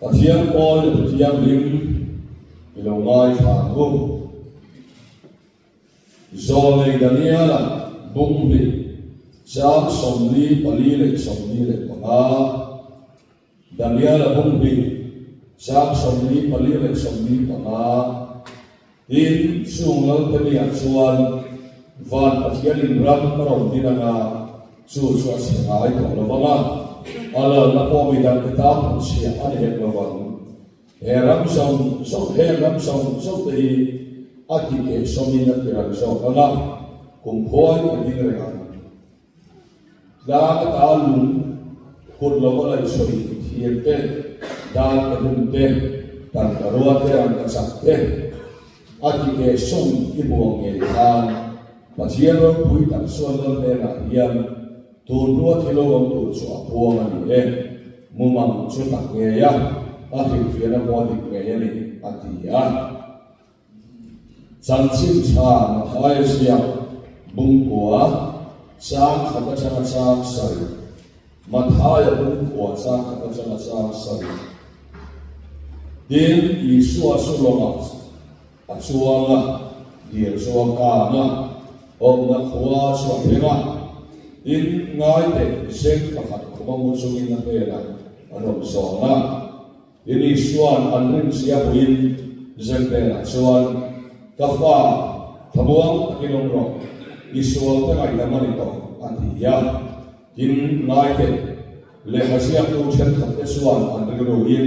Pathian pawl leh Pathianghlim i lo ngaithla ang u. Zawlnei Daniela bunghnih chang 44 leh 45, Daniela bunghnih chang 44 leh 45, Tin, chung Laltania chuan van Pathianin ram a rawn din anga chu chu a chhe ngai tawh lo vang a, a lalna pawh mi dangte tan hmuchhiah a ni hek lo vang. He ram zawng zawng, heng ram zawng zawng te hi a ti keh sawmin a ti ran zawk ang a, kumkhuain a ding reng ang. Tlang ata lung kut lova laihsawi thiam te, dan te hun te, tangka rua te, rangka chak te, a ti keh sawm i buang ngei khan Pathian ropui tak chuan Lal hnenah hian tun hnua thil lo awm tur chu a puang a ni e, mumang chu tak ngei a, a hrilhfiahna pawh a dik ngei a ni, a ti a. Chanchin tha Mathaia ziak bungkua chang khat atanga chang sarih Mathaia bungkua chang khat atanga chang sarih Tin, Isua chu lawngah a chuang a, dil chu a kang a, awmna khua chu a thleng a. Tin, ngaite zeng pakhat khuma mu chungin a hnenah a rawn zawn a. Tin, Isua'n an rinzia hmuhin zeng hnenah chuan, Ka fa, thlamuang takin awm rawh, i sualte ngaihdam a ni tawh, a ti a. Tin, ngaite lehkha ziaktu thenkhatte chuan an rilruin,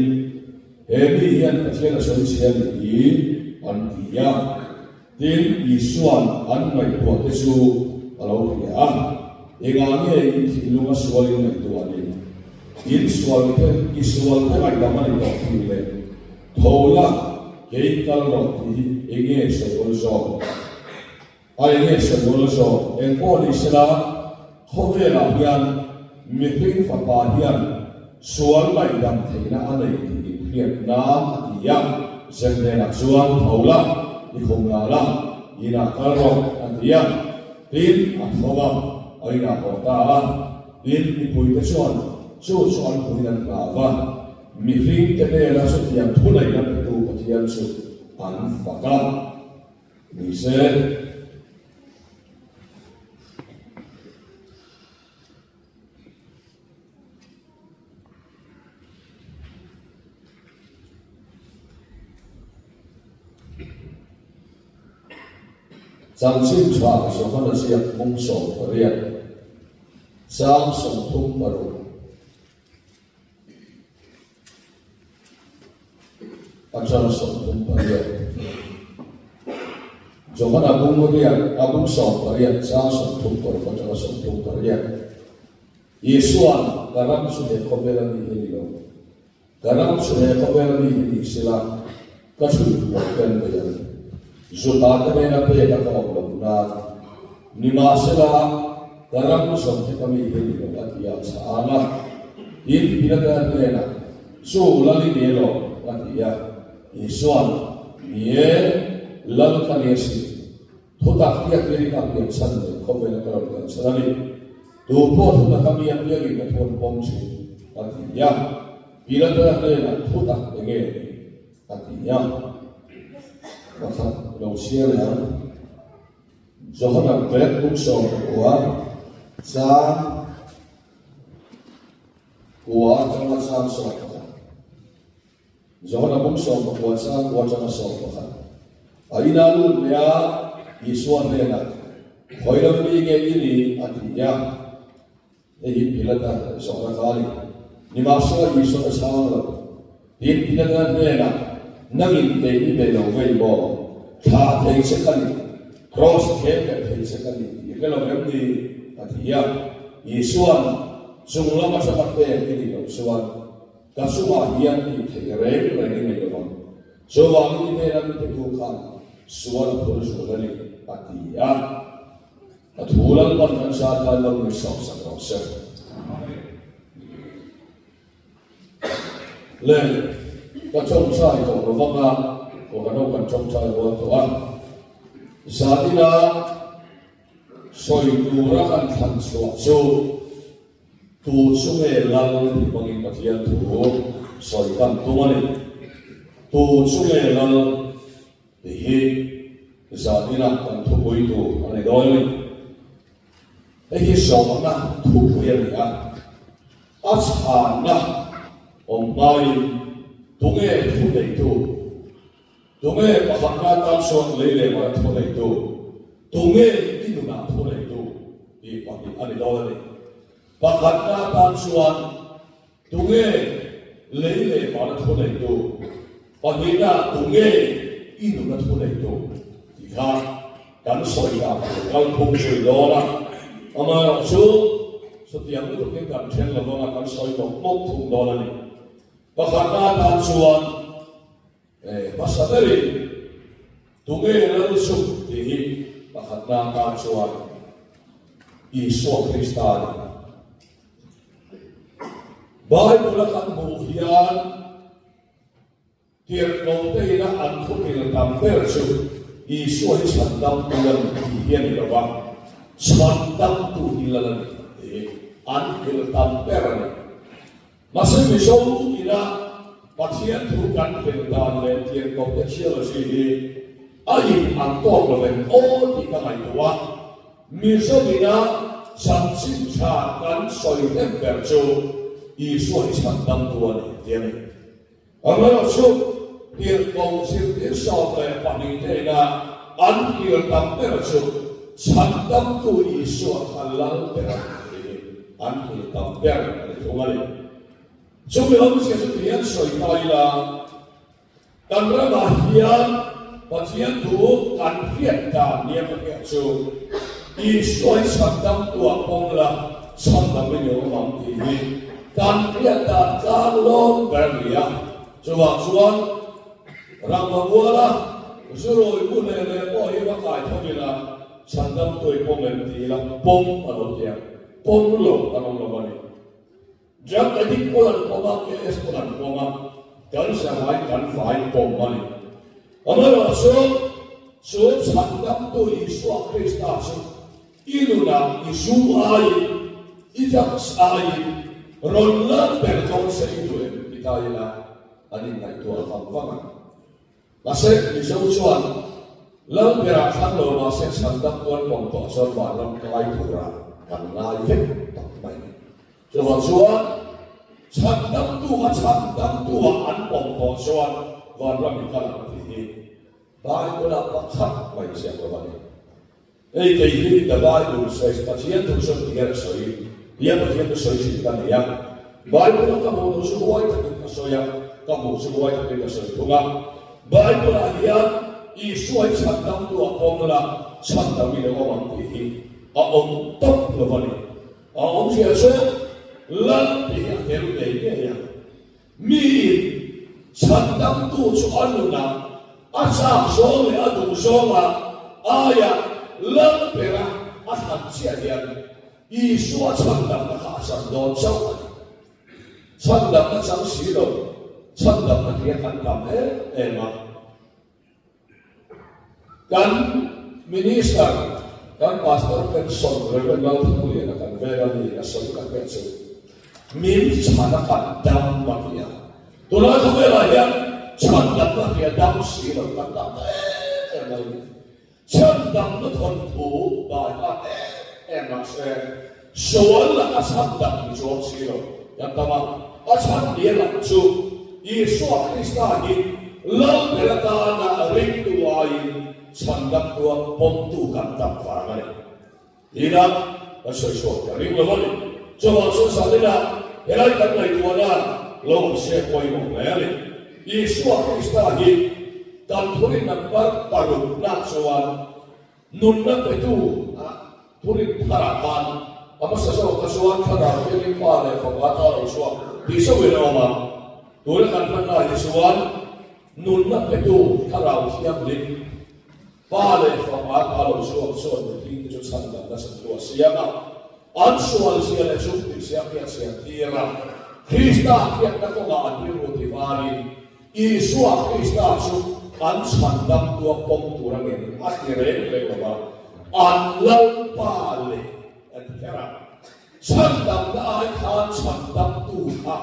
He mi hian Pathian a sawi chhe a nih hi, an ti a. Tin, Isua'n an ngaihtuahte chu a lo hria a, Engah nge in thinlung a sual in ngaihtuah ni? In sualte, i sualte ngaihdam a ni tawh tih leh tho la, kei kal rawh tih hi eng nge sawiawl zawk? A eng nge sawiawl zawk? Eng pawh ni sela, khawvelah hian mihring fapa hian sual ngaihdam theihna a nei tih inhriat nan a ti a, Zenhnenah chuan tho la, i khum la la, inah kal rawh a ti a. Tin, a tho a, a inah haw ta a. Tin, mipuite chuan chu chu an hmuhin an hlau va, mihringte hnena chutiang thuneihna petu Pathian chu an fak a. Ni se. Chanchin tha Johana ziak hmung 18, chang 36. Atang 38. Johana bung riat, a bung 18, chang 36 atanga 38. Isua'n, Ka ram chu he khawvel a ni hi ni lo. Ka ram chu he khawvel a ni hi ni sela, ka chhui thuai te an bei ang. Juda te nena pek a ka awm lo nan. Nimahsela, ka ram zawm hi ka mi hi ni lo a ti a, chhang a. Tin, Pilata hnenah, Chu lal i ni elaw? a ti a. Isua'n, Ni e, lal ka ni asin. Thutak hi a tling a pian chhan leh khawvel a ka rawn kal chhan a ni. Tu pawh thutak a mi a piangin ka thu an pawm thin, a ti a. Pilata hnenah thutak eng nge ni? a ti a. Pakhat lo chhiar leh ang. Johana pek bung 19 chang kua atanga chang 11. Johana bung 19 chang kua atanga 11. A ina lut leh a, Isua hnenah, Khawi lam mi nge i ni? a ti a. Hei hi Pilata zawhna kha a ni. Nimahsela Isuan a chhang lo. Tin, Pilata hnenah, Nangin kei i be lo vei maw? Thlah thei che ka ni, kraws khem leh thei che ka ni tih hre lo em ni? a ti a. Isuan, Chung lam atanga pek i nih loh chuan ka chungah hian tih theih reng reng i nei lo vang. Chuvangin i hnena mi petu khan sual a phur zual a ni, a ti a. A thu Lalpan kan zat khan lo min sawm sak rawh se. Le, ka tawngtai tawh lo vang a, aw ka no kan tawngtai rual tawh a. Zanin a sawi tura kan thlan chhuah chu tu chu nge Lal tih hmangin Pathian thu. sawi kan tum a ni. Tu chu nge lal tih hi zan ina kan thupui tur a ni dawn a ni. Hei hi zawhna thupui a ni a, a chhanna awm hmain tunge thu neitu, tunge pakhatna atan chuan lei leh mara thu neitu, tunge i nunah thu neitu tih pahnih a ni dawn a ni. Pakhatna atan chuan tunge lei leh mara thu neitu, pahnihna tunge i nuna thu neitu tih kha kan sawi dan kal phung zui dawn a. Amaherawhchu chutiang lutukin kan then lo vanga kan sawi mawp mawp thung dawn a ni. Pakhatna atan chuan hmasa berin tunge lal chu tih hi pakhatna atan chuan Isua Krista a ni. Bible-a kan hmuh hian tirhkohte ina an thupil tam ber chu Isua hi chhandamtu a ni tih hi a ni lo va, chhandamtu hi lal a ni tih hi an thil tam ber a ni. Mahse Mizo ina Pathian thu kan hril dan leh tirhkohte theology hi a in ang tawk lo em aw tih ka ngaihtuah a. Mizo ina chanchin tha kan sawi hnem ber chu Isua hi chhandamtu a ni tih a ni. Amaherawhchu tirhkoh zirtir 12 te ina an hril tam ber chu chhandamtu Isua kha lal ber a ni tih hi an hril tam ber a ni thung a ni. Chumi awmzia chu ti hian sawi ta ila, kan ramah hian Pathian thu kan hriat dan nia ka hriat chu Isua hi chhandamtu ah pawm la, chhandam i ni awm ang tih hi kan hriat dan tlang lawm ber a ni a. Chuvang chuan Rangva muala Zurawi bu leh leh pawh hi va kai tho ila, chhandamtu i pawm em ti ila pawm a lo ti ang, pawm lo an awm lo a ni. Drug addict pawn an pawm a, KS pawn an pawm a, kan zavai kan vai pawm a ni. Amaherawhchu, chu chhandamtu Isua Krista chu i nunah i zu aiin, i drugs aiin rawn lal ber dawn se i duh em ti ta ila an inngaihtuah vang vang a. Mahse, Mizo chuan lal berah thlang lo mahse chhandamtu an pawm tawh chuan vanram kai turah kan ngai vek tak mai. Chuvang chuan chhandamtu a chhandamtu-ah an pawm tawh chuan vanram i kal ang tih hi Bible-ah pakhat mai ziak lo a ni. Hei kei hi the Bible says Pathian thu sawi ti hian a sawi hian Pathian thu sawi thin ka ni a. Bible-a ka hmuh loh chu huai takin ka sawi a, ka hmuh chu huai takin ka sawi thung a. Bible-ah hian Isua hi chhandamtu-ah pawm la, chhandam i lo awm ang tih hi a awm tawp lo a ni. A awmzia chu Lal tih hi a tel ngei ngei a. Miin chhandamtu chu a nunah a chak zawng leh a duh zawngah aia Lal bera a thlan chiah hian Isua chhandamna kha a chan dawn chauh a ni. Chhandamna chang si lo, chhandamna hria kan tam em em a. Kan Minister, kan Pastor Pension Rev. Lalthangliana kan vel a ni a sawi tak ber chu min chhan a kan dam a ti a. Tunlai khawvelah hian chhan damna hria dam si lo kan tam ta em em mai. Chhan damna thawnthu bai hlat em em mahse sual laka chhan dam ni chuang si lo kan tam a. A chhan ni a lang chu Isua Krista hi Lal ber atana ringtu aiin chhan damtua pawmtu kan tam vang a ni. Tina kan sawi chhuak ta ring lo a ni. Chuvang chuan Zalina helai kan ngaihtuahna lo awm se pawimawh hle a ni. Isua Krista hi kan thurin number parukna chuan nunna petu a thurin tharah khan a hmasa zawk kha chuan thlarau thiangin Pa leh Fapa ta lo chhuak tih chauhin a awm a. Tuna kan hmanna hi chuan nunna petu thlarau thianghlim Pa leh Fapa ta lo chhuak chuan mihring te chu chhandamna chhantu a siam a, an sual zia leh chung tih zia khi a chhiar tir a. Krista hriatna kawngah an rilru ti varin Isua Krista chu an chhandamtua pawm tur a ngenin a ti reng reng lo va, an Lalpa leh an ti kher a. Chhandamna ai khan chhandamtu kha.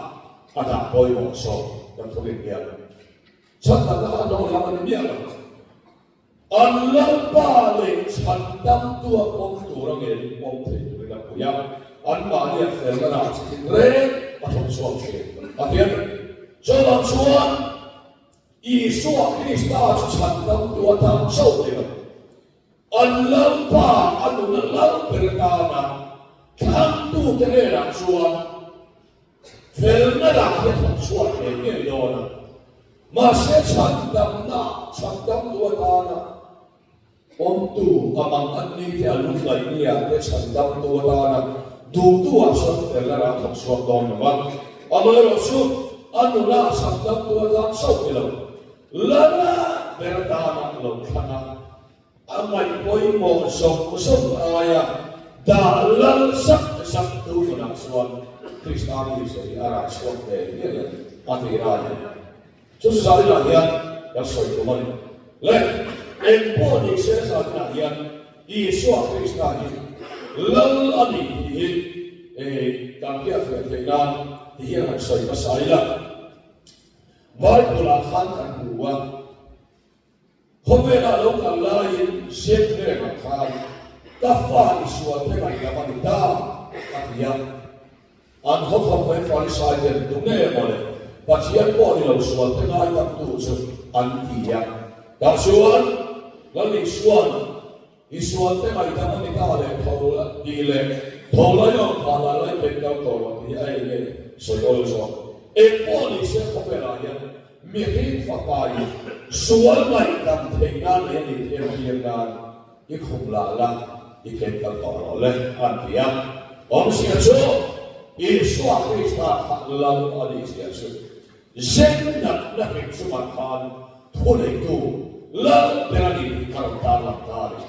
A dah pawimawh zawk kan thurin hian chhandamna kha an lo lam a ni miah lo. An Lalpa leh chhandamtu a pawm tur a nge in pawm thei turin a pui a, anmahni a felna rah chi tin reng a thawk chhuak thin a ti a ni. Chuvang chuan Isua Krista chu chhandamtu atan chauh ni lo, An Lalpa a nuna lal ber atana thlangtute hnenah chuan felna lah hi a thawk chhuak ngei ngei dawn a. Mahse chhandamna, chhandamtu atana awmtu a mang an ni te a lungngaih nia te chhandamtu atana duhtu ah chuan felna rah thawk chhuak dawn lo va. Amaherawhchu a nuna chhandamtu atan chauh ni lo, Lala ber atana lo thlang a. A ngaih pawimawh zawng zawng aia dah lal zak zak tu hmunah chuan Krista mite hi a rah chhuak ve ngei a ni, a ti lai a ni. Chu chu zaninah hian kan sawi tum a ni. Le, eng pawh ni se zaninah hian Isua Krista hi lal a ni tih hi kan hriatfiah theih nan ti hian han sawi hmasa ila. Bible-ah khan kan hmu a. Khawvela lo kal laiin Seth hnenah khan, Ka fa i sual te ngaihdam a ni ta, a ti a. An hawthawm mai Farisai ten tu nge maw le, Pathian pawh ni lo sual te ngaidamtu chu an ti a. Tah chuan Lal Isua'n, I sual te ngaihdam a ni ta le, tho la tih leh tho lai awm phah lah lai pen kal tawh rawh tih hi a eng nge sawi awl zawk. Eng pawh ni se khawvelah hian Mihring fapa in sual ngaihdam theih nan leh a nih thiam tir nan i khum lah la i ken kal tawh rawh le an ti a. Awmzia chu Isua Krista kha lal a nih zia chu zen natna hrim chungah khan thuneitu lal ber a ni tih ka rawn tarlang ta a ni.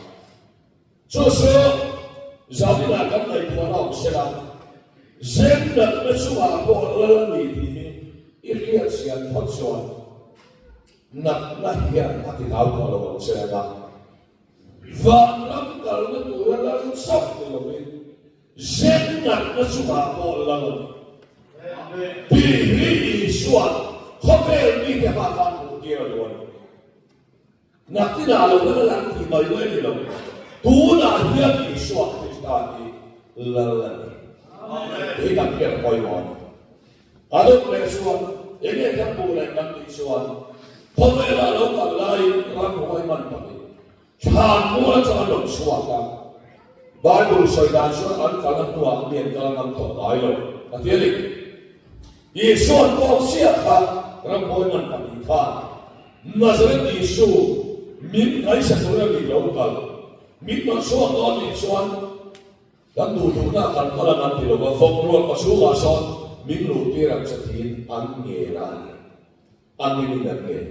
Chu chu zaninah kan ngaihtuahna awm sela, zen natna chungah pawh lal a ni tih hi i hriat chian phawt chuan natna hian a ti hlau tawh lo ang che anga vanram kalna tura lal chauh ni lovin zen natna chungah pawh lal a ni tih hi Isua'n khawvel mite hma khan hmuhtir a duh a ni. Nakinah lo lal an tih mai mai ni lo, tunah hian Isua Krista hi lal a ni. Hi kan hriat pawimawh a ni. A dawt leh chuan enge kan hmuh leh kan tih chuan khawvelah lo kal laiin ramhuai man pakin thlan mual atang an rawn chhuak a, Bible sawi dan chuan an kalna hnuah mi an kal ngam tawh ngai lo a ti a ni. Isua'n pawh chiah kha ramhuai man pahnih khan Nazareth Isu min ngaihsa tur a ni lo kal. Min rawn chhuak dawn nih chuan kan duh duhna kan kal ang an ti lo va, vawk rual pachhungah sawn min luh tir ang che tiin an ngen a ni. An ngenin an ngen.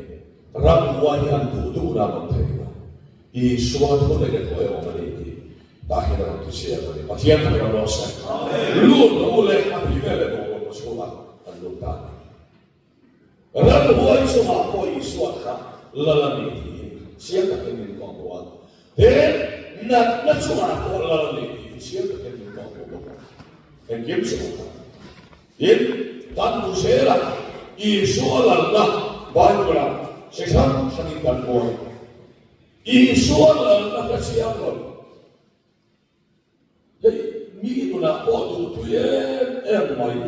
Ramhuai hi an duh duhna an awm thei lo. Isua thu nei leh thuai awm a ni tih tah hian a rawn ti chiang a ni. Pathian thu ram rawh se. Lut rawh u le a ti vel leh vawk rual pachhungah an lut ta a ni. Ramhuai chungah pawh Isua kha lal a ni tih hi chiang takin min kawh hmuh a. Tin, natna chungah pawh lal a ni tih hi chiang takin min kawh hmuh bawk a. Engkim chungah khan. Tin, kan hmu zel a, Isua lalna Bible-ah chi hrang hrangin kan hmu a ni. Isua lalna kha chiang lo. Hei mi nunah pawh duhpui em em mai.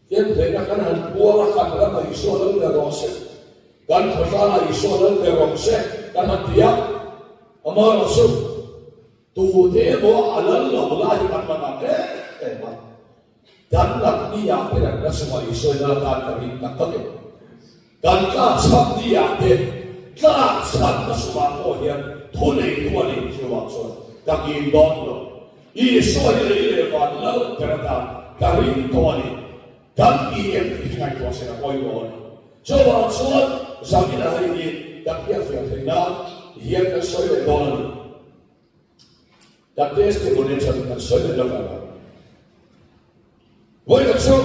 Ken theihna kan han puang a, kan ramah Isua lal ber rawh se, kan khawtlangah Isua lal ber rawh se kan han ti a, amaherawhchu tute emaw a lal lo lai hi kan man ang em em a, kan nat ni ah te natna chungah Isua in a la tan ka ring tak tak em. Kan tlakchhak ni ah te tlakchhakna chungah pawh hian thuneitu a nih chuvang chuan ka ngin dawn lo. Isua hi lei leh van lal ber atan ka ring tawh a ni. Kan ti em tih hi ngaihtuah sen a pawimawh a ni. Chuvang chuan Zamina hei hi kan hriatfiah theih nan hian kan sawi leh dawn a ni. Kan testimony chuan kan sawi leh lawk ang a. Vawikhat chu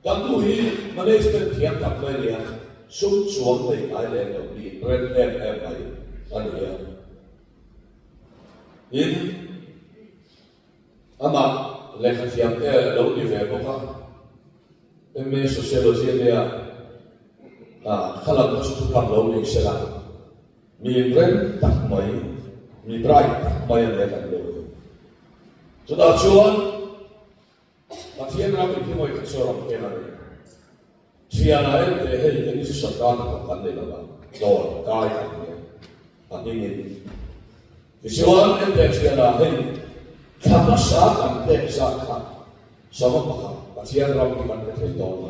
kan nu hi management thiam tak mai a ni a, sum chuang nei ngai lem lo mi ren em em mai a ni a. Tin, amah lehkha thiam te lo ni ve bawk a. MA Sociology a nia, kha lam kha chu thuthang lo ni sela, mi inrem tak mai, mi bright tak mai a nia kan nu hi. Chutah chuan Pathian ram in hi ngawi khat chu a rawn peng a ni. Thiana en teh hei eng chu sorkar hnathawk kan nei lova, dawr kai kan ni a, a hmingin. Tichuan en teh thiana hei thla hmasa kan pek zat kha sava pakhat Pathian ram hi kan pe thei dawn lo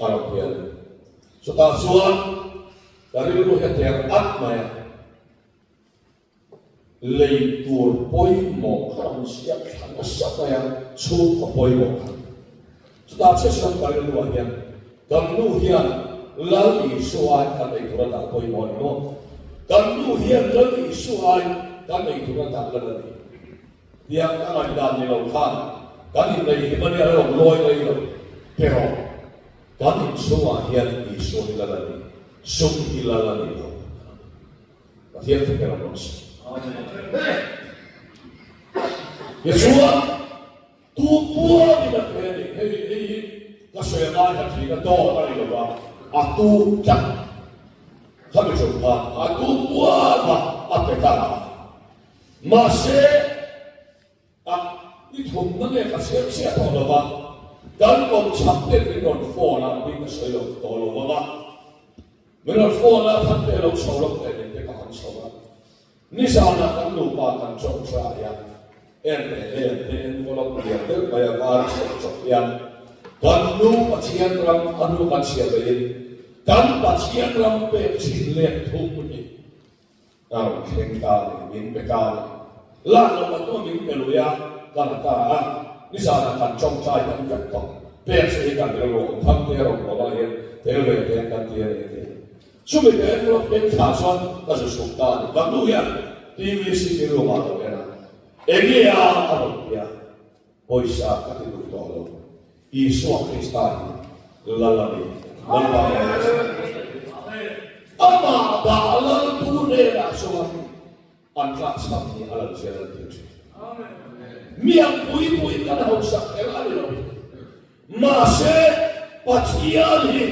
a rawn ti a ni. Chutah chuan ka rilru hi a ter at mai a. Lei tur pawimawh kha rawn ziak thla nasa mai a, chhungkaw pawimawh kha. Chutah chiah chuan ka rilruah hian kan nu hian Lal Isua ai kan ei tur a dah pawimawh a ni maw? Kan nu hian Lal Isua ai kan ei tur a dah lan a ni. Tiang ka ngaihdan ni lo khan kan inneih hi mania a rawn lawi rei lo. Pero kan inchhungah hian Isua hi lal a ni, sum hi lal a ni lo. Pathian thu ber a rawn sawi. Tichuan, tu puangin a pe a ni. Hei hei hi ka sawi a ngai kha thin a, dawt a ni lo va, a tu tlat khami ṭum khan a tu puang kha a pe ta a. Mahse, A i thumna nge ka chhiar chhiah tawh lo va, kan kawm chhak te min rawn phone a, hming ka sawi lo tawh lo vang a, min rawn phone a, Thante lo chho lawk teh nen te ka han chho a, nizanah kan nupa kan ṭawngṭai a, en leh heng te envelope lian deuh mai a var chhawk chawp hian kan nu Pathian ram a hnu kan chhiar veiin kan Pathian ram pek chin lek thum hi A rawn thleng ta a ni, min pe ta a ni. Lak loh a tum a min pe lui a, ka la ta a. Nizanah kan tawngtai kan vek tawh. Pek che hi kan rilru awm tham te rawn awm ah hian tel ve te kan ti a ni a ti a. Chumi ka envelope eng thla chuan ka zu chhuk ta a ni. Kan nu hian TVC ti room ah a lo en a, Enge a a rawn ti a. Pawisa ka ti duh tawh lo. Isua Krista hi Lal a ni. Lalpa hi a ni. Amah dah Laltu hnenah chuan an tlakchham hi a lo zel an ti thin. Miang pui pui kan hausak kher a ni lo. Mahse Pathian hi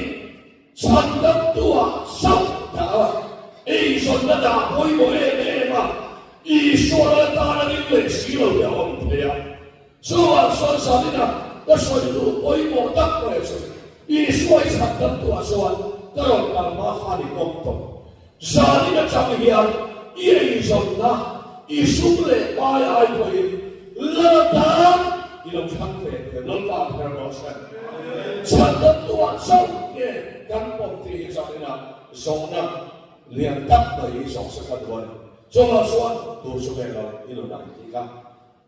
Chhandamtua chauh dah a, eizawnna dah pawimawh em em a, Isua lal tana ding leh si lo hi a awm thei a. Chuvang chuan zanina ka sawi duh pawimawh tak mai chu Isua i chhandamtuah chuan ka rawn kal hma khan i pawm tawh. Zanin atang hian i eizawnna, i sum leh pai ai pawhin lal atan i lo thlang ve thei Lalpa kher rawh se. Chhandamtuah chauh nge kan pawm tih hi zaninah zawhna lian tak mai hi zawh se ka duh a ni. Chuvang chuan tur chu nge lo i nun ang tih kha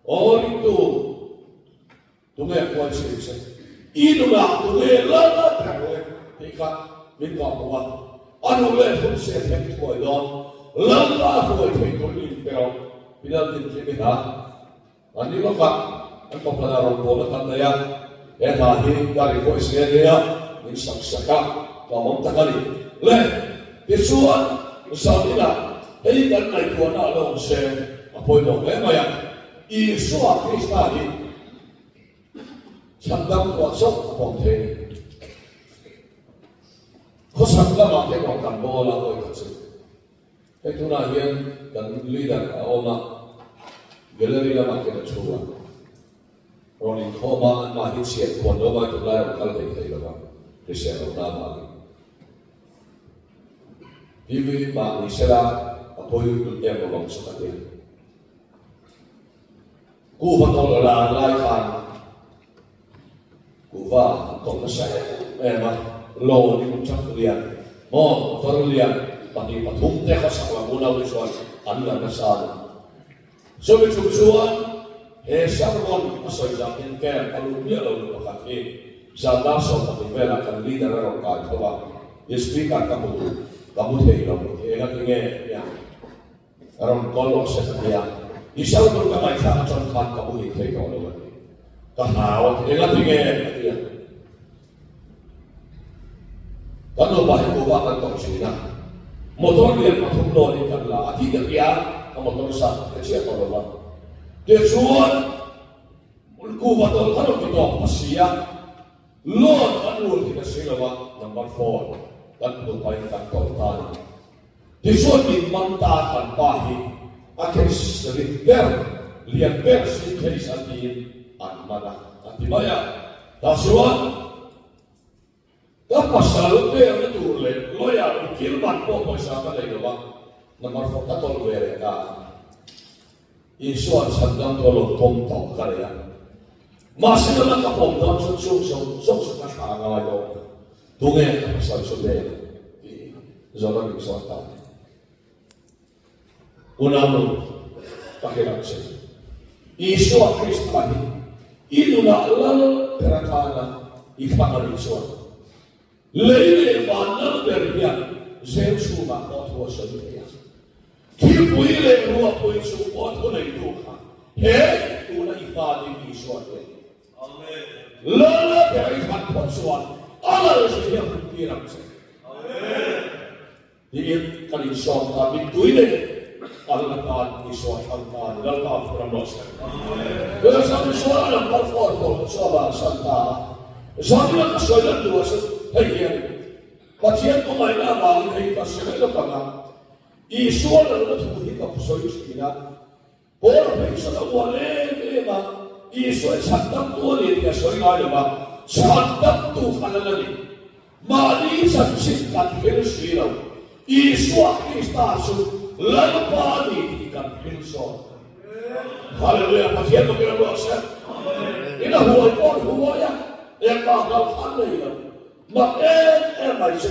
aw ringtu. Tunge kual chhin che? I nunah tunge lal ber le? Tih kha min kah hmuh a, a nu leh hun se thleng thuai dawn. Lalpa hruai thei turin in pe rawh. Pinal tin khi mi hla an ni lawk a, an paphana rawn bualna kan nei a, he hla hi ka request nghe nghe a, min sak sak a, tlawmawm tak a ni. Le, tichuan zaninah hei kan ngaihtuahna a lo awm se a pawimawh hle mai a. Isua Krista hi chhandam tuah chauh a pawm thei a ni. Khawchhak lamah hian rawn kan bawl a hawi kha chu. Hei tunah hian kan leader a awm a, gallery lamah khian a thu a. Rawn inkhawm a, anmah hi chhiat khuan lo vai tunlai rawn kal thei thei lo va, hrisel lo na avangin. TV mah ni sela a pawi em lo ang chu ka ti a. Kuhva tawlh lar lai khan kuhva an tawlh nasa em em a, loan in truck lian maw motor lian pahnih pathum te kha sak lam unau te chuan an la nasa a ni. Chumi tum chuan he sermon a sawi zan hian camp a lut miah lo nu pakhat hi zan dar 12 velah kan leader a rawn kai tho a, speaker ka hmu ka hmu thei lo eng a ti nge nia. Ka rawn call lawk se ka ti a, i sermon ka ngaihthlak atang khan ka muhil thei tawh lo a ti. Ka hlau a ti, enga ti nge? ka ti a. Kan nupa hi kuhva kan tawrh thin a, motor lian pathum lawnin kan la a ti ta tia, ka motor sa ka chiah tawh lo va. Tichuan, kuhva tawlh kha rawn ti tawk ta si a. Loan kan rul thei ta si lo a, number phone kan hmuh pahin kan tawlh ta a ni. Tichuan min man ta kan pa hi a case rit ber, lian ber si case an tiin an man a, a ti mai a. Tah chuan ka pasal pekna tur leh lawyer ukil man pawh pawisa ka nei lo a, number phone ka tawlh ve leh ta a. Isua'n chhandam tu a lo pawm tawh ka nei a, mahse nula ka pawm dawn chuan chung zawng zawng chu ka thlah ngai dawn a, tunge ka pasal chu vel tih zawhna min zawt ta a ni. Unau nu, ka hrilh ang che, Isua Krista hi i nunah lal ber atana i thlang a nih chuan, Lei leh van lal ber hian zel chhungah pawh thu a sawi thei a. Thilpui leh ruahpui chung pawh thu neitu kha he tuna i hma ding Isua hi a ni. Lal ber i khat phawt chuan a lal che hi a hun tir ang che. Tiin kan insawm ta mittui leh alna tan Isua thlang ta a ni. Lalpa phur ang rawh se. Tunah Isua a number phone pawh chu a bansan ta a. Zanina ka sawi lan duh a chu hei hi a ni. Pathian kawngaihnna avangin hei ka hre mai lawk ang a, Isua lalna thu hi ka sawi thin a. Paul phei chuan a uar em em a, Isua hi chhandamtu a ni tih a sawi ngai lo va, chhandamtu kha lal a ni. Mahni chanchin kan hril si lo, Isua Krista chu Lalpa a ni tih kan hril zawk a ni. Hallelujah! Pathian bawkin a ruak se. In a huai pawh an huai a, engmah hlauh an nei lo. Mak em em mai chu,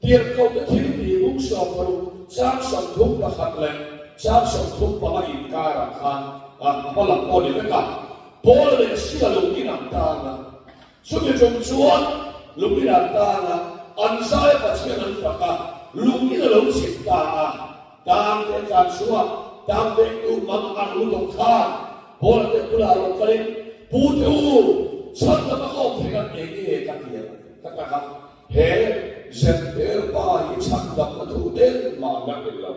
Tirhkohte thil tih bung 60 chang 31 leh chang 35 inkarah khan a hma lam pawh a ni vek a, Paul leh Sila lungin an tan a. Chumi tum chuan lungin an tan a, an zai Pathian an fak a, lungin a lo chhip ta a. Tang te tlan chhuak, tang vengtu mang ang lutuk khan Paul-a te bulah rawn kalin, Pu te u, chhan lama ka awm theih nan eng nge ka ti ang? Ka tak a, he Zepter pa hi chhan damna thu engmah an la hrilh lo.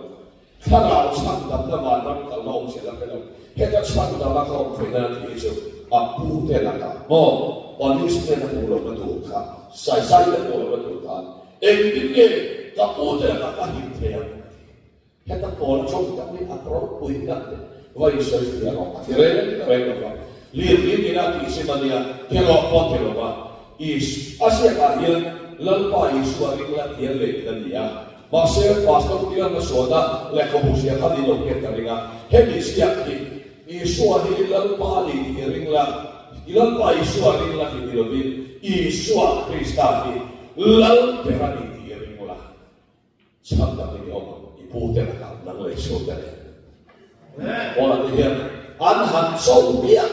Thlarau chhan damna vanram kalna awm zia la hre lo. Heta chhan dama ka awm theih nan a tih hi chu a pu te lakah maw punishment a hmuh lohna tur kha, saizai te hmuh lohna tur khan engtin nge ka pu te lakah ka him thei ang a ti. Heta pawl chawm tak hi a ropui tak te va insawi fiah rawh a ti reng reng lo va. Lirngin ina tih sim a nia, ti rawh pawh ti lo va. Is a ziakah hian Lalpa Isua ring la ti an leh a ni a. Mahse Pastor Tiang a sawn a, lehkhabu ziah kha ni lo hian ka ring a. Hemi ziak hi Isua hi Lalpa ni tih i ring la, Lalpa Isua ring la tih ni lovin Isua Krista hi Lal ber a ni tih i ring la. Chhan tak in i awm ang, i pu te lakah nang leh chhung te nen. Paula te hian an han cho miah.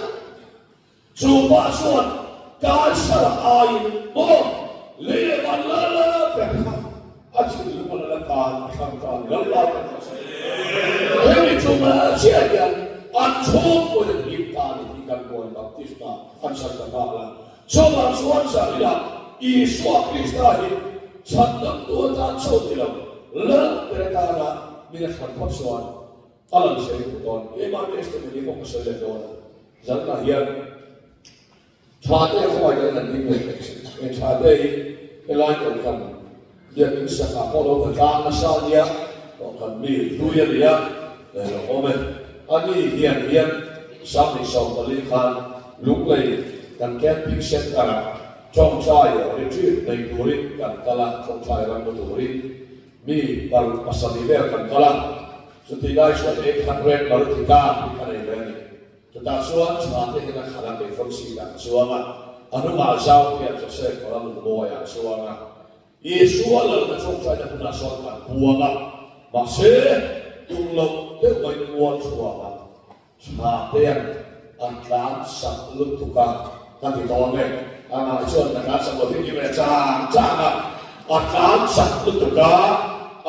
Chu pa chuan Kaisara aiin maw lei leh van lal ber kha a thinlung a lal atan a thlang ta a ni. Lalpa kan hre sa. Hemi chunga chiah hian an chhungkaw in an him ta a ni tih kan buai baptisma an chhan ta nghal a. Chuvang chuan Zahriah Isua Krista hi chhandamtu atan chauh ni lo, lal ber atana min a thlan phawt chuan a lang zel i hmu dawn. Keimah testimony pawh ka sawi leh dawn a, zanah hian tha te a khawngaih kan han ding leh thei si. Hei tha te hi helai kohhran biakin sakah pawh lo ka tlang nasa a nia, kohhran mi hlui a nia, leh lo awm e. Ani hian hian 2014 khan Lunglei kan camping center-ah tawngtai retreat nei turin kan kal a, tawngtai ram la turin mi 7 vel kan kal a, chutih lai chuan 800 Maruti car hi ka nei ve a ni. Chutah chuan tha te hian a khalh a, kei front seat ah ka chuang a, a hnungah zau hian Joseph Ramnunmawia a chuang a, Isua lalna tawngtaina hmunah sawn kan puang a, mahse tum loh deuh mai mual chhuak a, Tha tean an tlan sak lutuk a, ka ti dawn e. Amah chuan ka tlan sak lo hi ti ve chang chang a, a tlan sak lutuk a,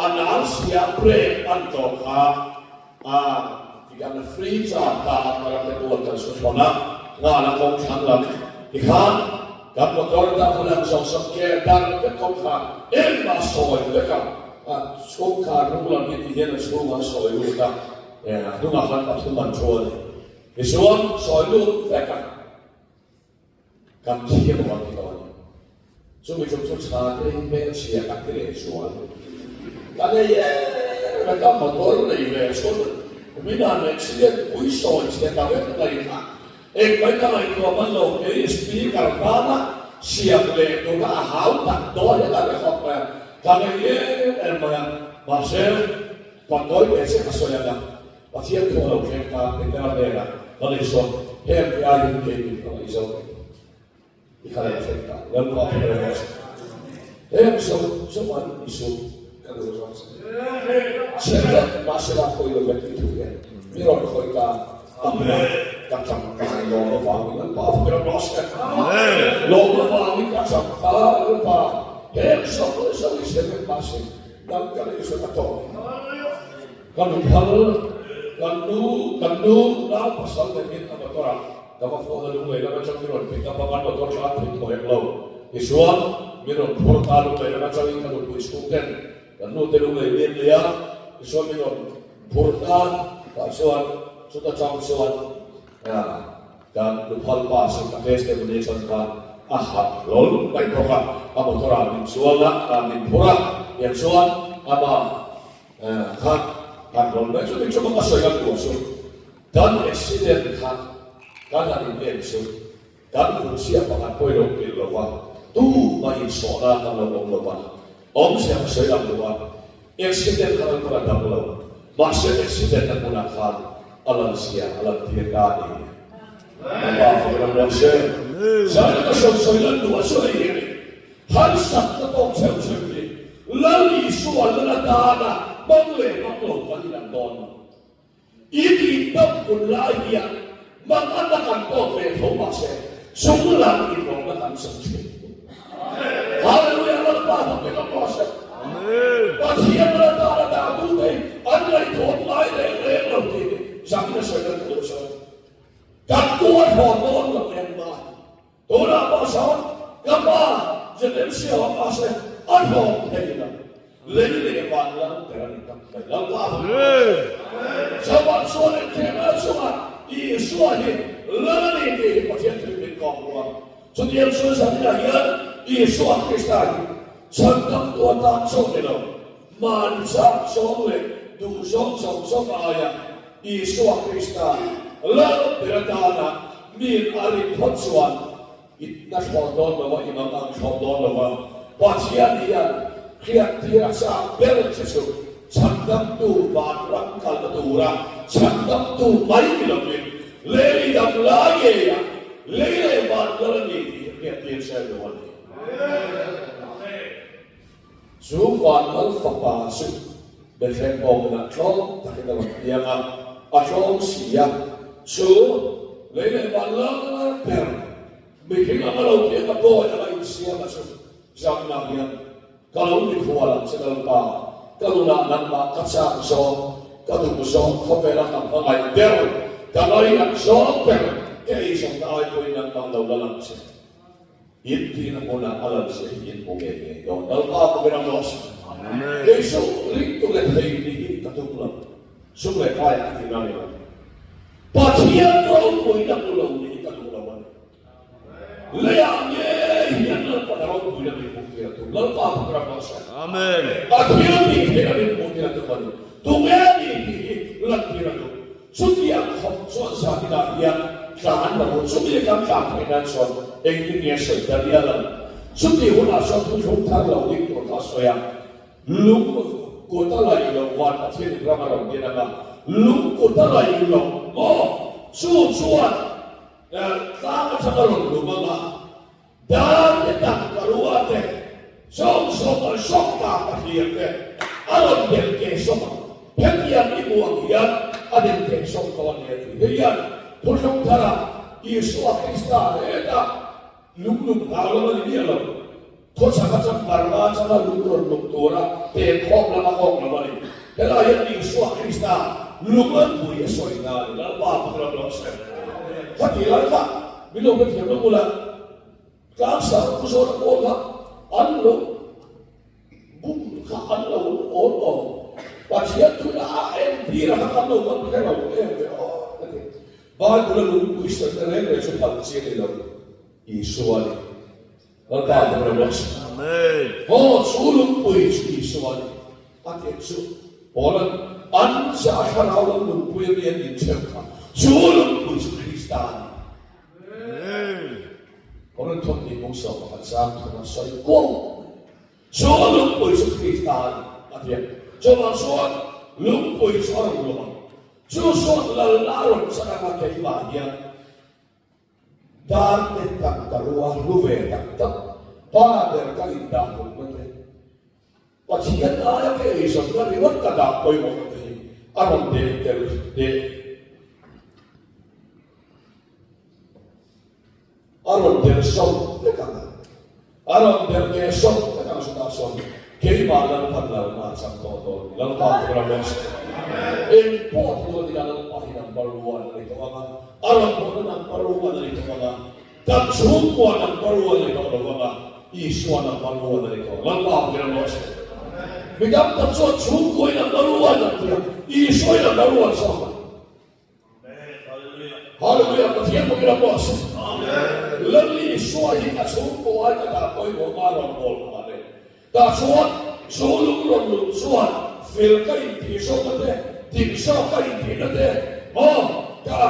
a nal sia brake an tawh kha a tikhan a free char ta a, ka ram te tual kan su thawn a, nghal a kawng thlang lam tikhan kan motor dang lam zawng zawng ke dar vek kawng kha engmah sawi vek a, a chhungkhar hnung lam hi ti hian a chhungah a sawi lut a. A hnungah khan pathum an thu a ni. Tichuan, sawi lut vek a, kan thiam ang an ti tawh a ni. Chumi tum chu tha te hi hmelchhia ka ti leh zual. Ka nei em em ka motor nei ve chhun min han accident pui sawi chhe ta vek mai kha. Engmai ka ngaihtuah hman lo kei speaker tana siam leh tura a hau tak dawn hian a ri khawp mai a, ka nei em em mai a. Mahse, patawi ve che ka sawi ang a, Pathian thu a lo thleng ta Petera hnenah ka nei sawn heng te aiin kei min ka ngaihzawk em? I kha leh thleng ta Lalpa thu ka rawh che. Heng zawng zawng ah in Isu ka duh zawk che. Chhe vek mahsela khawi lo vek i thu hian mi rawn khawi ta tamna ka tangkai lawm avangin Lalpa thu ka rawh che. Lawm avangin ka chak ta Lalpa heng zawng zawng i chhe vek mahse dang ka neih chu ka tawk. Ka nu phal, kan nu, kan nu nau pasal netin a motor ah ka va phone a lunglei lam atang min rawn pick up a, kan motor tlan thei thaw hek lo. Tichuan, min rawn phur ta lunglei lam atangin ka nupui chhung ten kan nu te lunglei mi an nei a, tichuan min rawn phur ta, tah chuan chuta tang chuan kan nu phal pa chu ka testimony chuan khan a hap hlawl mai bawk a, a motor ah min chuang a, min phur a, tichuan amah Kha kan rawn mai chu michung a sawi ang tur chu kan accident kha kan han in en chu kan vun chhia pakhat pawh i lo pilh lo va, tumah insawhna kan lo awm lo va, awmzia ka sawi ang duh a, accident kha kan a dam lo, mahse accident na hmunah khan a lan zia a lan tir ta a ni. Ka pa fak ram rawh se. Zan ka sawi sawi lan duh a chu hei hi a ni. Harsatna tawk chheuh chheuh hi Lal Isua lal atana hmang leh hmang lo kan inang dawn lo. In indam hun lai hian hmang atna kan tawk ve tho mahse chung lam inrawlhna kan chang thin. Hallelujah Lalpa fak eng rawh se. Pathian lal atana dah tute hi an ngaihtuah ngai reng reng lo tih hi zahna sawi kan duh chuan kan tuar thawn dawn lo engmah. Tunah pawh sawn ka pa ZMC ho pa se a hlawm thei lo. Lei leh van lal ber a ni tak mai. Lalpa a hmu Chauhah chuan engthehna chungah Isua hi lal a ni tih hi Pathian thil min kawm rual. Chutiang chuan zaninah hian Isua Krista hi chhandamtu atan chauh ni lo, mahni chak zawng leh duh zawng zawng zawng aia Isua Krista lal ber atana mi a rin phawt chuan i na thlawt dawn lo va, i mang ang thlawt dawn lo va. Pathian hian hriattir a chak ber che chu chhandamtu vanram kalna tura chhandamtu mai ni lovin lei dam lai ngeia lei leh van lal a ni tih hriattir che a duh a ni. Chu Vanlal fapa chu Bethlehem awmna tlawm takin a rawn piang a, a tlawm si a, chu lei leh Vanlal ber mihring anga lo piang a bawi anga insiam a chu zamna hian ka lo mikhual ang che Lalpa, ka nunah nangmah ka chak zawng, ka duh zawng khawvela ka hmangaih ber, ka ngainat zawng ber, ka eizawnna ai pawhin nangmah lo la lang che. In tihna hmunah a lan zia hi in hmu ngei ngei dawn. Lalpa ka biram rawh se. Kei chu ringtu leh thei ni hi ka tum lo. Sum leh paiah ka tihna a ni lo. Pathian ropuina hmu lo ni hi ka duh lo a ni. Leiah ngei hian Lalpa na ropuina min hmuh tir a tum. Lalpa ka biram rawh se. Pathian tih theihna min hmuh tir a tum a ni. Tunge ni tih hi lantir a duh. Chutiang khawp chuan zaninah hian tlan lo u, chumi kan tlan theih nan chuan engtin nge sawi ta rial ang? Chutih hunah chuan thuthlung thar lo ding tur kha a sawi a, lung kut a laih loh van Pathianin ram a rawn din ang a, lung kut a laih loh maw? Chu chuan tlang atanga rawn lum ang a, Dan te tak ka rua te, zawng zawng an sawk ta ka hliam te, a rawn del ke sawk ang. Hetiang i hmuh ang hian a del ke sawk dawn nia tih hi hian Thuthlung Tharah Isua Krista heta lunglum hlau lam a ni miah lo. Khawchhak atang Burma atanga lung rawn lum tura pem khawm lam a awk lo a ni. Helai hian Isua Krista lung an pui a sawi na a ni. Lalpa pakhat ram lo se. Khati lai kha Min lo hrethiam lo bula tlangsang pu zawn a pawl kha an lo bum kha an lo awn awm Pathian thuna a en tir a kha kan lo man hre lo em ve aw ka ti. Bible a lungpui sawi na reng reng chu phal chi a ni lo Isua a ni. Lalpa a tum reng se. Aw, chu lungpui chu Isua a ni. A tih chu Paula'n an zah thlarau lam lungpui a mi an inchheu kha, chu lungpui chu Krista a ni. Paula'n thawmhnih mung 11 zang thum a sawi kuau mai. Chu lungpui chu Krista a ni, a ti a. Chuvang chuan lungpui chu a rawn lawm ang. Chu chuan lalna a rawn chan anga keimah hian dar te tak ka rua hlu ve tak tak, pa ber ka indah hmukna te, Pathian aia ka eizawnna ringawt ka dah pawimawhna te hi a rawn deh tel deh. A rawn der sawm vek ang a, a rawn der keh sawm vek ang chutah chuan keimah Lalpan lalna a chang tawh dawn a ni. Lalpa chu ram rawh se. Eng pawh ti dawn ila Lalpa hi number one a ni tawh ang a, a rawn pawhna number one a ni tawh ang a, kan chhungkua number one a ni tawh lo ang a, Isua number one a ni tawh. Lalpa chu ram rawh se. Mi tam tak chuan chhungkua hi number one an ti a, Isua hi number one zawk a ni. Hallelujah Pathian pawhin a pawh se. Lal Isua hi a chhungkaw ai ka dah pawimawh nga rawn bawl kha le. Tah chuan chu lung rawn luh chuan fir ka intih zawkna te, dik zawk ka intihna te, maw ka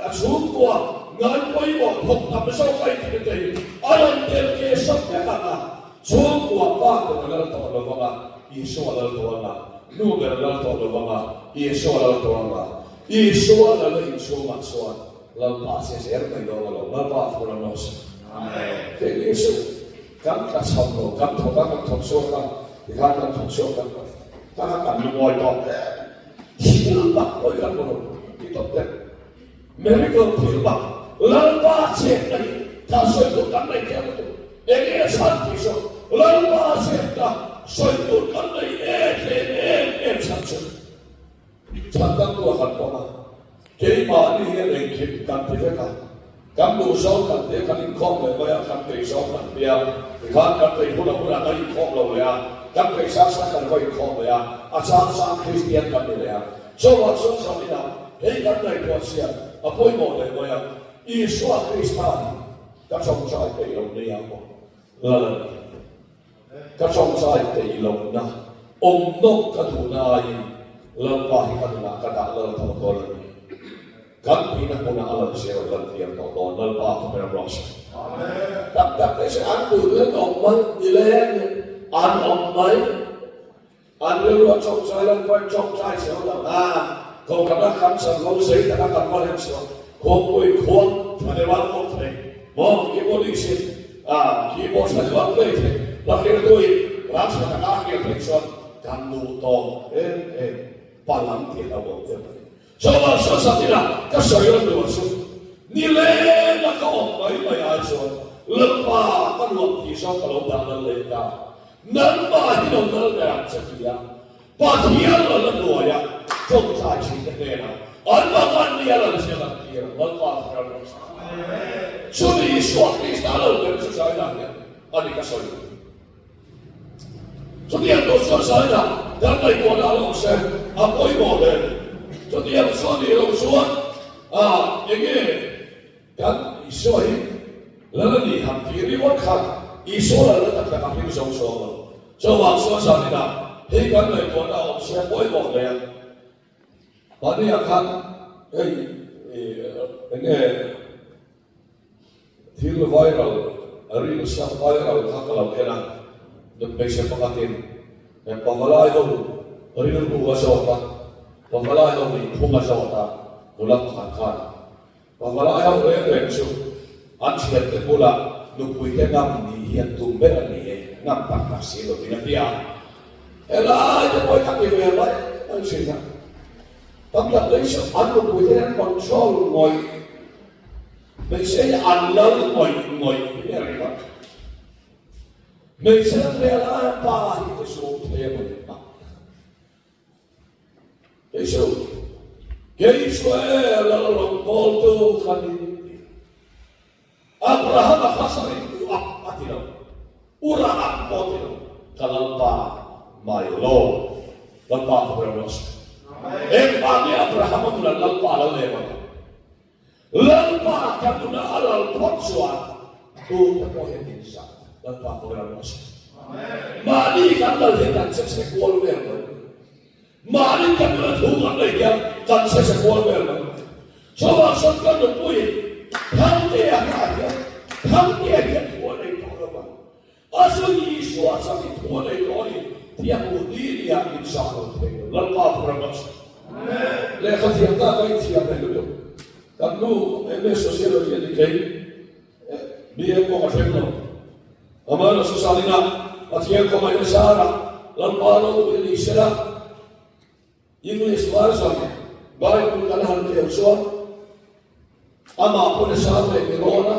a chhungkua ngai pawimawh thawk tam zawk ka intihna te hi a rawn tel ke sawk vek ang a. Chhungkua pa ber a lal tawh lo vang a, Isua lal tawh ang a, nu ber a lal tawh lo vang a, Isua lal tawh ang a. Isua lal a inchhungah chuan Lalpa che zel mai dawn a lo, Lalpa thu ram rawh se. Kei ni chu kan tla chham lo, kan thawk a, kan thawk chhuak a, tikhan kan thawk chhuak kan tak a, kan lungawi tawh hle. Thil bak pawh hi kan hmu lo, ti tawp teh. Miracle thil bak Lalpa chetna hi kha sawi tur kan nei thiam lutuk. Enge a chhan tih chu Lalpa chetna sawi tur kan nei em em em em chhan chu. Chhan dang tu a kan pawm a, keimahni hian engkim kan ti vek a, kan duh zawng kan tia kan inkhawm leh mai a, kan peih zawng kan tia, tikhan kan peih hun a hunah kan inkhawm lo leh a, kan peih sang sang kan va inkhawm leh a, a chang sang Kristian kan ni leh a. Chuvang chuan zaninah hei kan ngaihtuah chian a pawimawh leh mai a, Isua Krista hi ka tawngtai peih lo nia maw Lal a ni. Ka tawngtai peih lohna, awm nawk ka duhna aiin Lalpa hi ka nunah ka dah lal tawh dawn a ni. Kan tihna hmunah a lal zel lan thiam tawh dawn Lalpa ka ber rawh se. Tak tak te chu an duh duhin awm mai ni leng in an awm mai. An rilru a tawngtai Lalpa in tawngtai zel lo a, kohhran a kan chanvo zei taka kan va rem chhuah khuangpui khuang tha deuh an awm thei maw keyboardist in keyboard tha deuh an play thei la hriltu in ram tha taka a hrilh theih chuan kan duh tawk em em pa lam tih a lo awm deuh a ni. Chawlh sawn zat ila ka sawi rawn duh a chu ni leng a ka awm mai mai ai chuan Lalpa ka nuam tih zawng ka lo dah lal leh ta. Nangmah hi lo lal ber ang che ti a, Pathian lal a hnuaia tawngtai thin te hnenah an mahman ni a lal zel ang tir ang Lalpa chu ram rawh se. Chumi Isua Krista lo ber chu China hian a ni ka sawi. Chutiang tur chuan China kan ngaihtuahna a lo awm se a pawimawh hle. Chutiang chuan nih loh chuan a enge Kan Isua hi Lal a nih han tih ringawt kha Isua lal na tak tak a hlim zo chuang lo. Chuvang chuan zaninah hei kan ngaihtuahna a awm se pawimawh hle a. Mahniah khan hei eng nge thil viral, reels a viral kha ka lo en a, hmeichhe pakhatin pavalai ho rilru a zawt a, pavalai ho inphung a zawt a, nula pakhat khan Pavalai ho reng reng chu an thiante bulah nupuite ngam nih hi an tum ber a ni e, ngam tak tak si lovin a ti a. Helai te pawh hi ka ti ve mai mai thin a, tam tak lei chu an nupuite hian control ngawih hmeichhia hi an lal ngawih ngawih hi nia ringawt. Hmeichhe an rel a, pa hi ti sum thei a mawni hmak. Kei chu, kei chu e lal rawngbawltu ka ni ti. Abrahama kha sarin u ak a ti lo, ura ak pawh a ti lo, ka Lalpa my Lord, Lalpa ka ber rawh se. Engvang nge Abrahama nunah Lalpa a lo lem ang? Lalpa ka nunah a lal phawt chuan tute pawh hian min zah. Lalpa pawh ram rawh se. Mahni kan lal hian kan che chhe kual vel mai. Mahni kan nuna thu kan nei hian kan che chhe kual vel mai. Chuvang chuan ka nupuiin Thangtea kha hian Thangtea hian thu a nei tawh lo va. A zu Isua chuan i thu a nei tawh a ni tih a hmuh ni ni ah min zah lo thei lo. Lalpa pawh ram rawh se. Lehkha thiam ta ka inthiam leh lutuk. Kan nu MS Sociology a ni thei. BA pawh ka thleng lo. Amaherawhchu Salina Pathian khawngaihna zarah Lalpa lo duh ni sela English version Bible kan han khel chuan amah pawn a sang leh mi rawn a,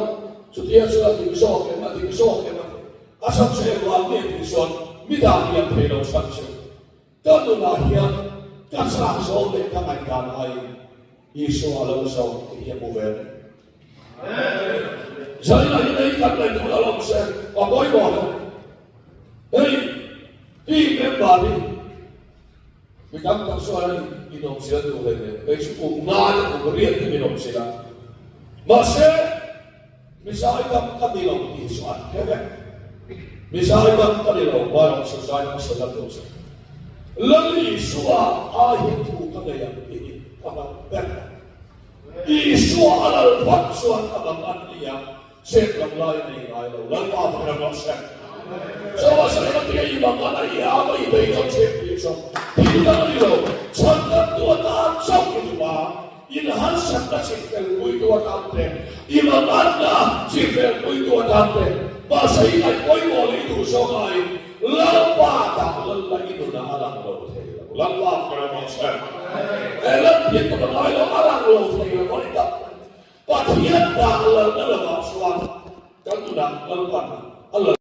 chutia chuan a dik zawk em a dik zawk em a ti. A chhan chu engvang nge tih chuan midang hian thei lo chhan chu ka nunah hian ka chak zawng leh ka ngaihdan aiin Isua a lo zawk tih hi a hmu ve a ni. Zaina hi nei kan nei duh lo se a pawimawh lo. Hei team member hi mi tam tak chuan an inawmzil duh hlei nen kei chu kum nga te kum riat te min awmzil a. Mahse mi zaidam ka ni lo tih chu an hre vek. Mi zaidam ka ni lo hmaiah chu zaidam sel lam lo che. Lal Isua ai hian thu ka nei ang tih hi ka hman ber a. Isua a lal phawt chuan a bang an ni a, chet lam lai a nei ngai lo. Lalpa fak ram rawh se. Chawa sawi tia i bang an a i a va i bei dawn chet tih chu thil dang a ni lo. Chhan kan tu atan chauh i duh a, in harsatna chim fel pui tu atan te, i bang anna chim fel pui tu atan te, mahse i ngaih pawimawh leh i duh zawng aiin Lalpa dah lal la i nunah a lang lo thei lo. Lalpa fak ram rawh se. He Lalpian ka ngai lo, a lang lo thei lo a ni tak mai. Pathian dah lalna lovah chuan kan nunah Lalpan a lal.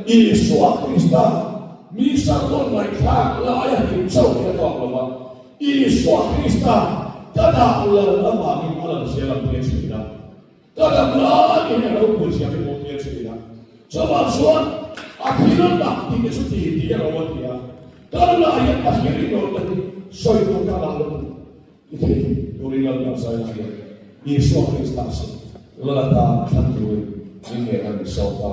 Isua Krista mi sermon ngaihthlak laia hlim chauh hi a tawk lo va, Isua Krista ka dah lo avangin a lang zel ang tih a thin a. Ka dam lai hi a ropui zia hi pawh tih a thin a. Chuvang chuan a thil mak tih te chu ti ti a lo a ti a. Ka nunah hian Pathian rinawlna hi sawi tur ka ngah lo I thei turin Lalpa zaina hian Isua Krista chu Lal atan thlan turin min ngen a ni sawm ta.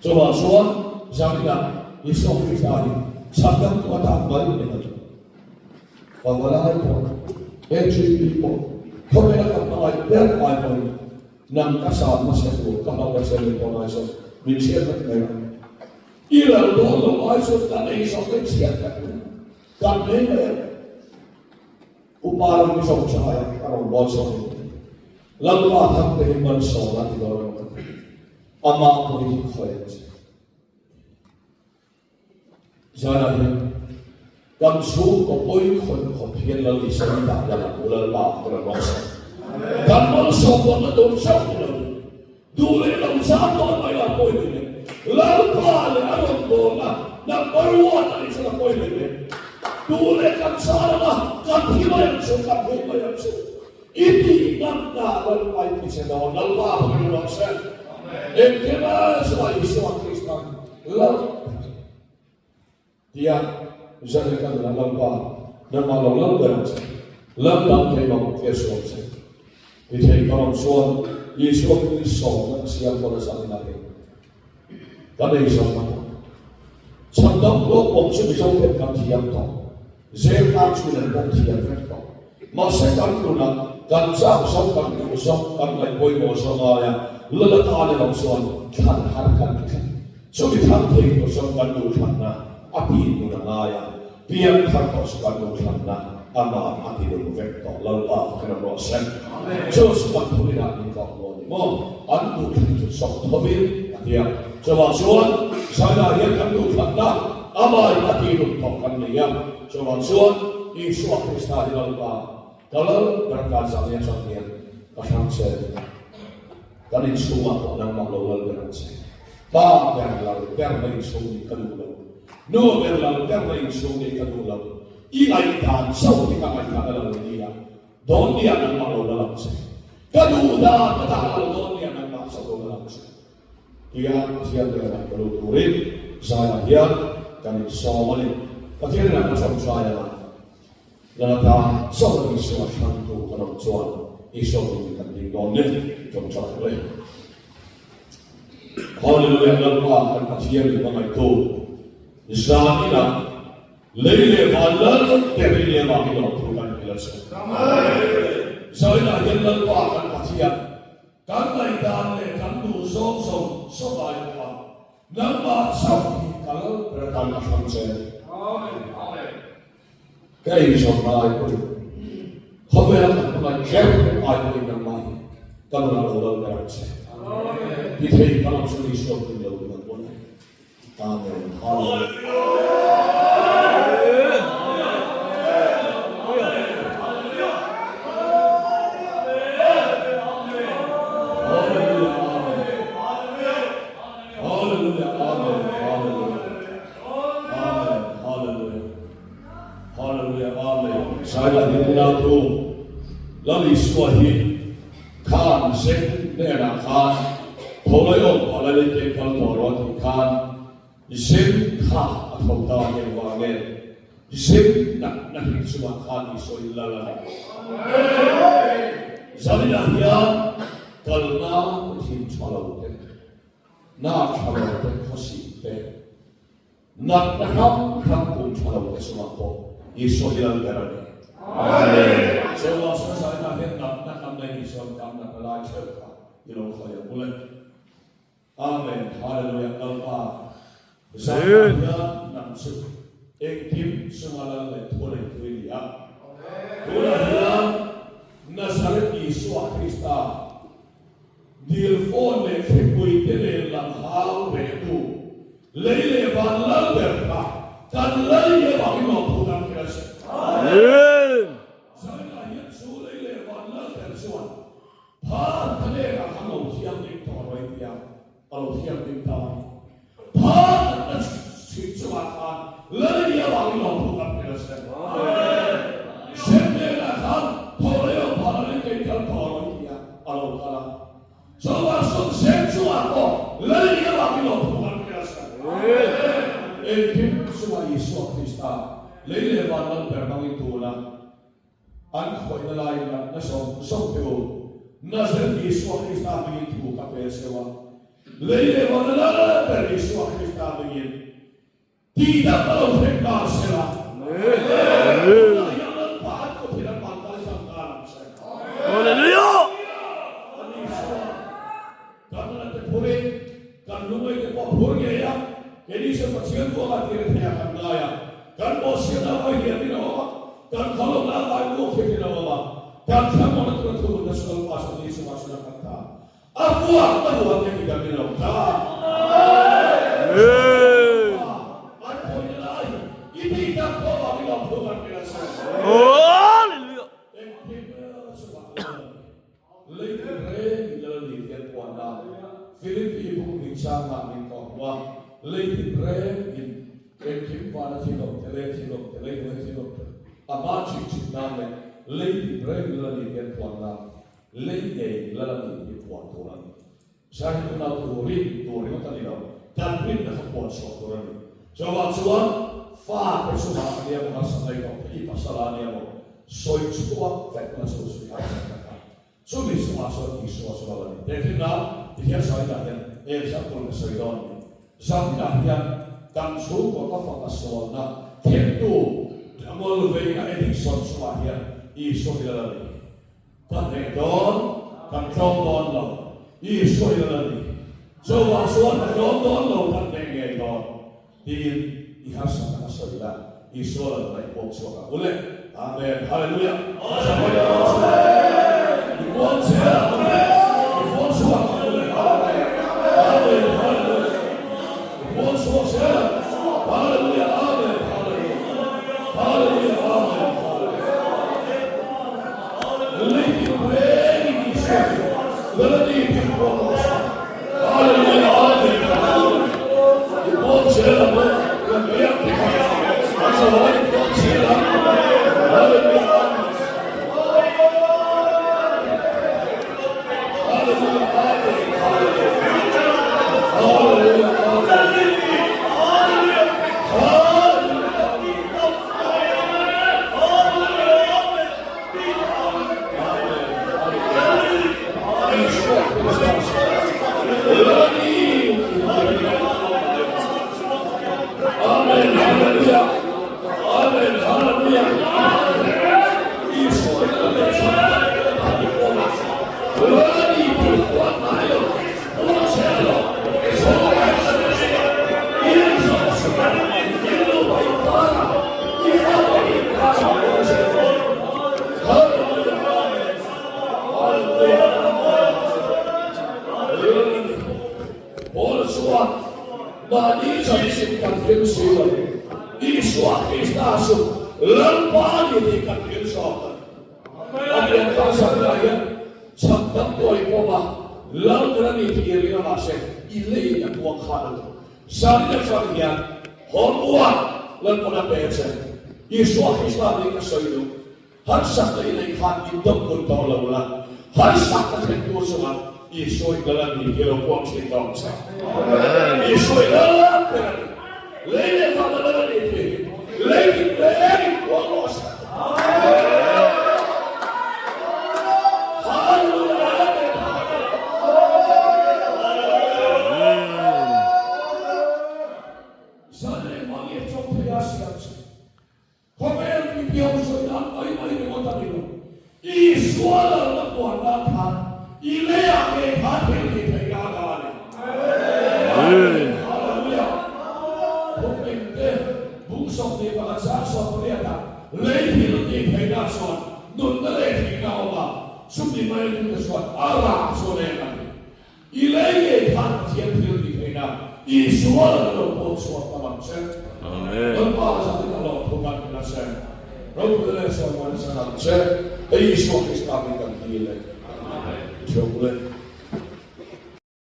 Chuvang chuan zaninah Isua Krista hi chhandamtu atan mai ni lo. Pavalai pawh, HEP pawh, khawvela kan hmangaih ber ai pawhin nang ka san hmasa tur ka hlauh a che leh tawh lai chuan min hriat vek mai a. I lal dawn lo ai chuan kan ei zawk te chhiat vek mai. Kan nei mai a. Upa ram i zawng tha a, a rawn bawl chhuak in Lalpa thangte hi malsawm a ti dawn emaw ka ti. Amah pawh hi khawi ang che. Zanah hian kan chhungkaw pawi khawih khawp hian Lal Isua hi dah lal ang u, Lalpa ka rawn malsawm. Kan malsawm dawnna tur chauh ni lo, duh leh lo zam dawn mai lah pawi ni leh, Lalpa leh a rawn dawnna number one a nih chuan a pawi leh leh. Duh leh kan zan anga kan thi mai ang chu, kan hmuh mai ang chu. I tih ngamna Lalpa i ti che dawn, Lalpa ka rawn malsawm. Engkim chungah Isua Krista Lal tia Zane ka nunah Lalpa nangmah lo lal ber ang che, lal dang thei mang tia suam che. Ti thei ka rawn chuan Isua Krist sawmna ka siam dawn a zanin ah hian ka nei zawk ang. Chhandam tuah pawm chu Mizo ten kan thiam tawh, zel tan chu in an pawm thiam vek tawh. Mahse kan nunah kan chak zawk kan duh zawk kan ngaih pawimawh zawk aia lal atan erawh chuan thlan har kan ti tlat. Chumi thlang thei tur chuan kan duhthlanna a tih nun a ngai a, piang thar tawh chu kan duhthlanna amah a ti nung vek tawh. Lalpa kha kan rawh se. Chu chu kan thurinah min kawh hmu a ni maw? An duhthlan chu chawk thovin a ti a. Chuvang chuan China hian kan duhthlanna amahin a tih nun tawh kan nei a. Chuvang chuan Isua Krista hi Lalpa ka lal ber kan zahni atang hian ka hrang che. Kan inchhungah pawh nangmah lo lal ber ang che. Pa ber lal ber na inchhung nih ka duh lo. Nu ber lal ber na inchhung nih ka duh lo. I ngaihdan chauh hi ka ngaihdan a lo ni a, dawn nia nangmah lo lal ang che. Ka duh dan ka dah lo dawn nia nangmah chauh lo lal ang che. Tia Pathian hnenah ka lut turin zaiah hian kan insawm a ni. Pathian hnenah ka tawngtai a. Lalata chauh Isua hrantu kan awm chuan Isua hmingin kan ding dawn ni tawngtai hle. Hallelujah Lalpa kan Pathian min hmangaihtu zan inah lei leh van lal ber i nia vangin lawmthu kan hrilh a che. Zan inah hian Lalpa kan Pathian kan ngaihdan leh kan duh zawng zawng zawng ai pawha nangmah chauh hi ka lal ber atan ka hram che. Ka eizawnna ai pawhin khawvela kan hmangaih kher ai pawhin nangmah hi ka nunah lo lal ber ang che. Ti thei ka lam chu Isua hmun lo ni ang pawn e. Amen. Hallelujah. Hallelujah. Amen. Hallelujah. Amen. Hallelujah. Amen. Hallelujah. Hallelujah Amen Saila hi unau tu Lal Isua hi khan zeng hnenah khan tholai awm pah lai lei keng kal tawh rawh a tih khan zeng kha a tho ta eng vang nge zeng natna hi chungah khan Isua in lal a ni Zaninah hian kalna thin tha lo te na tha lo te khawsik te Natna hrang hrang kum tha lo te chungah pawh Isua hi lal ber a ni. Amen. Cheuang sawisaina hian natna kan nei ni chuan kan natna lai theuh kha i lo khawi ang u le. Amen. Hallelujah. Lalpa zanah hian nang chu engkim chunga lal leh thu neitu i ni a. Tunah hian Nazareth Isua Krista Dil fawn leh thlipui te nen lam hau reh tu lei leh van lal ber kha kan lal hi avangin lawmthu kan hrilh a che. Amen. Zainah hian chu lei leh van lal ber chuan phar ka hnenah khan lo thianghlim tawh rawh i ti a, a lo thianghlim ta a ni. Phar! Lei leh van lal ber hmangin tuna an khawihna lai natna zawng zawng te u, Nazareth Isua Krista hmingin thu ka pe cheu a, lei leh van lal ber Isua Krista hmingin tihdam a lo thleng ta se la, tunah hian Lalpa an kut hian an van kalsan ta ang che. Hallelujah! Ani Isua. Kan nana te phurin kan lungaih te pawh a phur ngei a, keini chuan Pathian ruangah tih rethei ah kan ngai a, kan bawhchhiatna avai hian in a awm a, kan khalawmna avai uak hian in a awm a, kan thlamawna tura thurunna chu Lalpa chuan ni chungah chuan a khat ta. A vuak a vuak hian midang in a awm ta. Lalpa, an khawihna lai i tih tak pawh vangin lawmthu kan hrilh a che. Engkim chungah a awm a ni. Lei tin reng in lal ni hian puan a, Philippi bung hnih changah min tawh hmu a, lei tin reng in engkim vana thil awm te leh thil awm te lei hnuai thil awm te a hma chhin chhin nan leh lei tin reng in lal ni hian puan a, lei ngei lal a ni hi puan tur a ni. Zai hi unau turin tur ringawt a ni lo, kan rinna kha puan chhuah tur a ni. Chuvang chuan fa te chungah a nia maw, harsatna i tawk theih, i pasal a nia maw, sawi chhuak vek la chu sawi harsatna kha. Chumi chungah chuan Isua chu lo a ni. Tehkhin nan, tihian sawi dah hian example ka sawi dawn a ni. Zaninah hian kan chhungkaw ka fapa sualna thlentu ngawlveina addiction chungah hian Isua hi lal a ni. Ka hneh dawn, kan tlawm dawn lo. Isua hi lal a ni. Chuvang chuan ka tlawm dawn lo, kan hneh ngei dawn, tiin i harsatna ka sawi la, Isua lal ngaih pawm chhuak ang u le. Amen. Hallelujah. Sawi a awm chhuak. I puang zel ang u le. I puang chhuak ang u le. Amen. Hallelujah. I puang chhuak zel ang. Hallelujah. Amen. Hallelujah. Hallelujah. Amen. Hallelujah. Paul chuan mahni chanchin kan hlim si lo, Isua Krista chu Lalpa ni tih kan hlim zawk a ni. A pian kha zanah hian chhan dang tuai pawm a, Lal ber a ni tih i ring a mahse i lei a puang khan a ni. Zanina chuan hian hawn uar Lalpawn a pe che. Isua Krista nih ka sawi duh. Harsatna i neih khan i dawp tawh lo la, harsatna thlen tur chungah Isua i lal a ni hi lo puang thin tawh ang che. Isua i lal ber a ni. Lei leh van a lal a ni tih hi lei tin reng in puang rawh se. Hallelujah Amen. Zan leh mahni a chawm thei a siam che. Khawvel tui piang sawi dan mai mai ringawt a ni lo. Isua lalna puan nan khan i leiah ngei khan thil tih theihna a dah a ni. Amen. Hallelujah. Thuping te bung 21 chang 18 ah lei thil tih theihna chuan nunna leh thihna a awm a, chumi mai tute chuan a rah chu a leng a ni. I lei ngei khan Pathian thil tih theihna Isua laka lo pawm chhuak tam ang che. Lalpa zatin a lawmthu kan hrilh a che. Ropui leh sawrmuan a chhan ang che. Hei Isua Krista min kan dil e. Thianghlim.